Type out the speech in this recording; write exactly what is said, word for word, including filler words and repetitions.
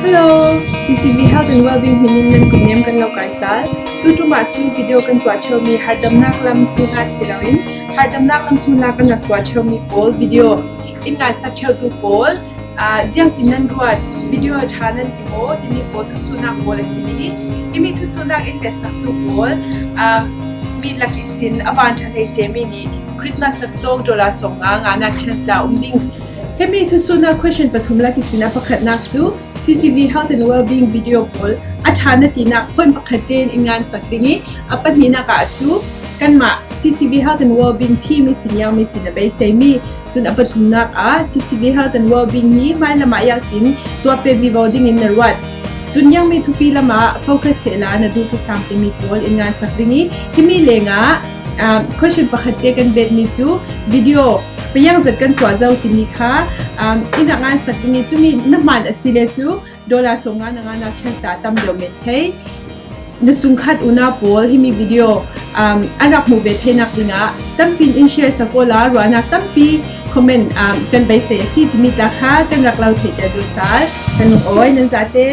Hello, C C V Health and Wellbeing hminin nan kunem kan lo kai sal. Tuṭum ah cu video kan tuah ṭheu mi harhdamnak lam thu hna si loin harhdamnak lam thu hna kan rak tuah ṭheu mi pawl video in ngai sak ṭheu tu pawl, aa, ziangtin nan ruat, video ṭha nan ti maw timi pawl thusuhnak pawl a si ding i, himi thusuhnak in ngetsak tu pawl, aa, mi lak ihsin a van ṭha hlei cemi nih Christmas laksawng dollar sawm nga nganak chance la um ding. Himi thusuhnak question pathum lak ihsin a pakhatnak cu C C V Health and Wellbeing video pawl a ṭha na tinak point pakhat tein in ngansak ding i, a pahnihnak ah cu kanmah C C V Health and Wellbeing team ihsin, Youngmi sin a beiseimi. Cun a pathumnak ah C C V Health and Wellbeing hi hmailam ah ziangtin tuah pe vivo dingin na ruat. Cun Youngmi thupi lam ah focus sehla na duh thusam timi pawl in ngansak ding i, himi lengah, um, question pakhat te kan betmi cu video payang zat kan tuah zo timi kha, um, in rak ngansak ding i, cumi na hmaan a si le cu dollar sawm nga na nganak chance ta tam deuh men thei. Na sungkhat unau pawl himi video, um, an rak hmu ve theinak dingah tampi in share sak awla ruahnak tampi comment, um, kan beisei a si timi tla kha kan rak lo theihter duh sal. Kan lungawi nan zate.